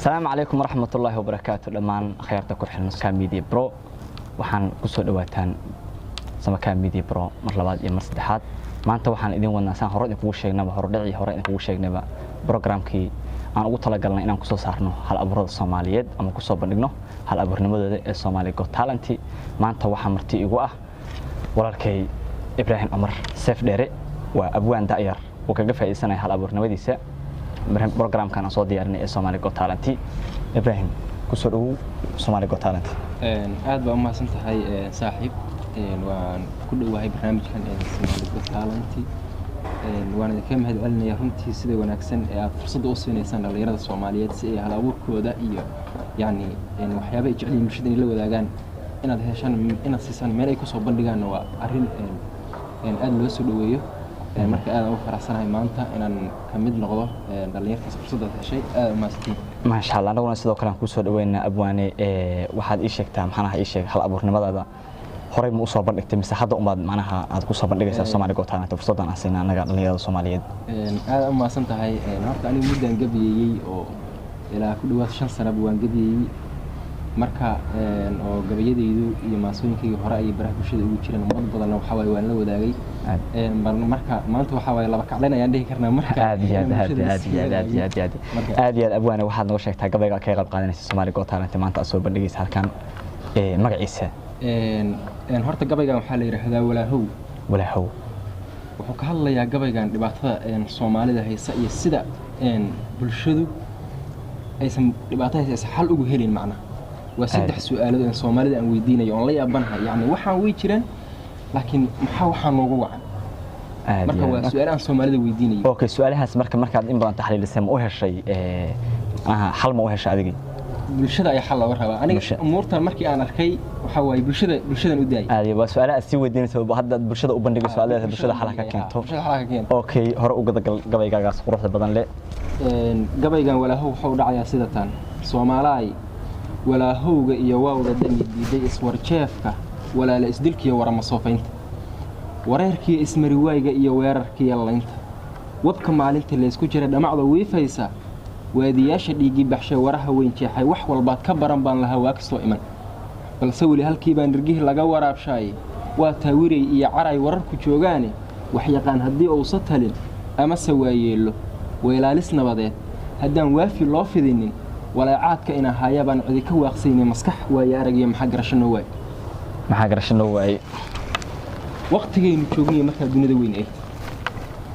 Asalaamu calaykum waraxmatullaahi wabarakaatu. Dhammaan akhyaarta ku xiran Samakaab Media Pro, waxaan kusoo dhawaataan Samakaab Media Pro mar labaad iyo mar saddexaad. Maanta waxaan idin wadnaa, saan hore idinkugu sheegnaba, horudhicii hore idinkugu sheegnaba, programkii aan ugu talagalnay inaan kusoo saarno hal abuurada Soomaaliyeed ama kusoo bandhigno hal abuurnimadooda ee Somali Got Talent. Maanta waxaa marti igu ah walaalkay Ibraahim Cumar Seef Dheere. Waa abwaan da'yar uu kaga faa'iidaysanaya hal abuurnimadiisa programkan aan soo diyaarinay ee Somali Got Talent. Ibraahim, kusoo dhawow Somali Got Talent. Aad baa umahadsan tahay, saaxiib. Waan ku dhowahay barnaamijkan Somali Got Talent, waan idinka mahad celinaya runtii sida wanaagsan ee aad fursadda u siinaysaan dhallinyarada Soomaaliyeed si ay hal abuurkooda iyo yacni waxyaaba ay jecel yihiin bulshada inay la wadaagaan inaad heshaan, inaad siisaan meel ay kusoo bandhigaanna waa arrin aad loo soo dhoweeyo. Marka aad aan u faraxsanahay maanta inaan ka mid noqdo dhallinyartaas fursaddaad heshay. Aad umahadsantiin. Maasha Allah. Anaguna sidoo kale aan kusoo dhaweynaa, abwaane. Waxaad ii sheegtaa, maxaanaha ii sheeg, hal abuurnimadaada horey ma usoo bandhigtay mise hadda umaad macnaha aad kusoo bandhigaysaa Somali Got Talent fursaddan aan siinaa annaga dhallinyarada Soomaaliyeed? Aad u mahadsan tahay. Horta anigu muddaan gabiyeeyey oo ilaa ku dhawaad 5 sanaba waan gabiyeeyey. Marka oo gabayadaydu iyo maasooyinkayga hore ayay baraha bulshada ugu jireen, ummad badanna waxaa waaye waan la wadaagay. Marka maanta waxaa waaye laba kaclayn ayaan dhihi karnaa marka. Aad iyo aad, aad aad iyo aad, aad iyo aad, aad aad iyo aad. Abwaane, waxaad nooga sheegtaa gabayga kaga qayb qaadanaysa Somali Got Talent maanta aad soo bandhigaysa halkan magaciisa. Horta gabaygan waxaa la yidhaahdaa Walaahow. Walaahow. Wuxuu ka hadlayaa gabaygan dhibaatada Soomaalida haysa iyo sida bulshadu aysan dhibaatada haysa aysan xal ugu helin. Macnaha waa saddex su-aalood een Soomaalida aan weydiinayo oon la yaabanahay, yacni waxaan way jiraan, laakiin maxaa waxaa noogu wacan? Marka waa su-aal aan Soomaalida weydiinayo. Okay, su-aalahaas marka markaad in badan taxliilisay, ma u heshay macnaha xal ma u heshay adigii? Bulshada ayaa xal looga rabaa. Aniga umuurtan markii aan arkay waxaa waaye bulshada, bulshadan u daayay. Aad waa su-aalaha aad sii weydiinaysa, hadda aad bulshada u bandhigayso, aad leedahay bulshada xal ka keento. Bulshada xal ka keento. Okay, hore u gadagal gabaygaagaas quruxda badan leh. Gabaygan Walaahow wuxuu dhacayaa sida tan: Soomaalaay, walaahowga iyo waawda dami diiday, iswarjeefka, walaala isdilkiiyo warama soofaynta, wareerkiiyo ismariwaayga iyo weerarkiiyo laynta, wabka maalinta laysku jira, dhamacda wiifaysa, waadiyaasha dhiiggii baxshay, waraha weyn jeexay, wax walbaad ka baran baan lahaa waa kasoo iman, balse weli halkii baan nirgihii laga waraabshaayey. Waa taawiray iyo caray wararku joogaane, wax yaqaan haddii uusa talin amase waa yeello weelaalis nabadeed, haddaan waafi loo fidinin waleecaadka ina haya baan cidi ka waaqsaynin. Maskax waaye aragiyo maxaa garasho noo waay? Maxaa garasho noo waayey? Waqtigaynu joogniyo markaa dunida weyn eegta,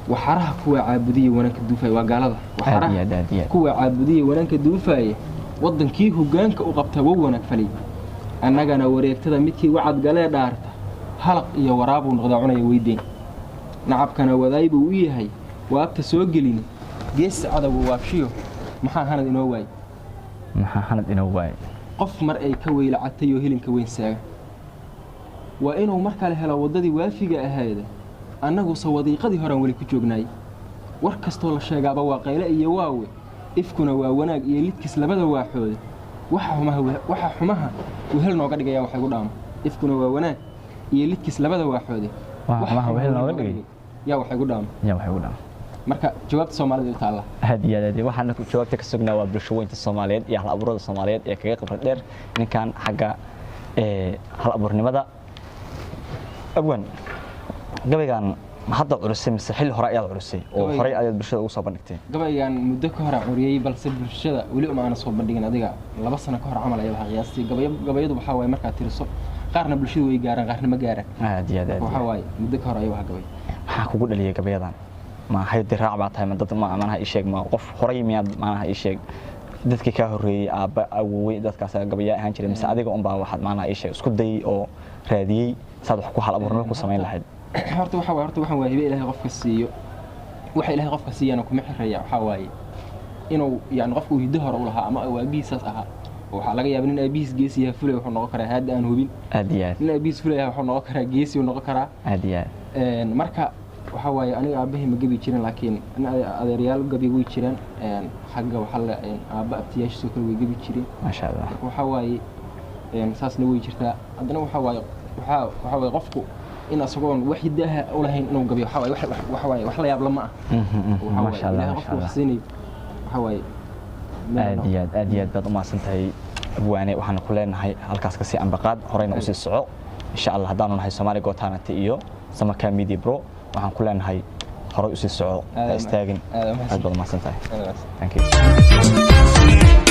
waxaraha kuwa caabudiya wanaanka duufaya waa gaalada. Waxaraha kuwa caabudiya wanaanka duufaaya, waddankii hoggaanka u qabta wow wanaag falay, annagana wareegtada midkii wacad galee dhaarta halaq iyo waraabuu noqdaa cunaya weydeyn, nacabkana wadaay buu u yahay waabta soo gelin, geesi cadowga waabshiyo maxaa hanad inoo waay? Maxaa hanad inoo waay? Qof mar ay ka weylacatay oo hilinka weyn saaga waa inuu mar kale helo waddadii waafiga ahayd, annaguse wadiiqadii horaan weli ku joognaay. War kastoo la sheegaaba waa qayle iyo waawe, ifkuna waa wanaag iyo lidkiis labada waaxoode. Waxa xumaha wehel nooga dhigaya waxay gu dhaamo. Ifkuna waa wanaag iyo lidkiis labada waaxoode. Waxa xumaha wehel nooga dhigay yaa waxay gu dhaamo. Yaa waxay gu dhaamo. Marka jawaabta Soomaalida u taalla. Aad iyo aad, aad. Waxaana jawaabta ka sugnaa waa bulsho weynta Soomaaliyeed iyo hal abuurada Soomaaliyeed ee kaga khibrad dheer ninkan xagga hal abuurnimada. Abwan, gabaygan ma hadda curisay mise xilli hore ayaad curisay oo horey ayaad bulshada ugu soo bandhigtay? Gabaygan muddo ka hore curiyey, balse bulshada weli uma aana soo bandhigin. Adiga 2 sano ka hor camal ayaa waxaa qiyaastii. Gabayadu waxaa waaye markaad tiriso qaarna bulshada way gaaraan, qaarna ma gaaraan. Aad iyo aad, aad. Waxaa waaye muddo ka hor ayaa waxaa gabay. Maxaa kugu dhaliyay gabayadan? Ma hay diraac baa tahay? Ma dad ma manaha ii sheeg, ma qof horay miyaad, manaha ii sheeg, dadkii kaa horreeyey, aabba, awowey, dadkaas gabayaa ahaan jiray, mise adiga unbaa waxaad manaha ii sheeg isku dayay oo raadiyey saad wax ku hal abuurnimo ku samayn lahayd? Horta waxa waaye, horta waxaan waa hibe Ilaahay qofka siiyo. Waxa Ilaahay qofka siiyana kuma xireeya. Waxaa waaye inuu yani qofku uu hiddo hore u lahaa ama uu aabihiisaas ahaa. Waxaa laga yaabaa nin aabihiis geesi yahay fulay wuxuu noqon karaa hadda aan hubin. Aad iyo aad. Nin aabihiis fulay yahay wuxuu noqon karaa geesi uu noqon karaa. Aad iyo aad. Marka waxaa waaye aniga aabbahay ma gabi jirin, laakiin in adeeryaal gabi way jiraan. Xagga waxaa la aabba abtiyaashiisoo kale way gabi jireen. Maasha Allah. Marka waxaa waaye saasna way jirtaa. Haddana waxaa waaye waxaa waaye qofku in asagoon wax hiddaha u lahayn inuu gabiyo waxaa waaye wax waaye wax la yaab lama ah. Waxaa waaye Maasha Allah. Ilaahay Maasha qofku wax Allah. siinayo waxaa waaye Aad iyo aad, aad iyo aad baad u mahadsan tahay, abwaane. Waxaanu ku leenahay halkaas kasii ambaqaad, horeyna usii soco, insha Allah. Haddaanu nahay Soomaali Got Talent iyo Samaka Media Pro, waxaan ku leenahay horey usii soco, ha istaagin. Aad. Aad baad u mahadsan tahay. Aad. Thank you.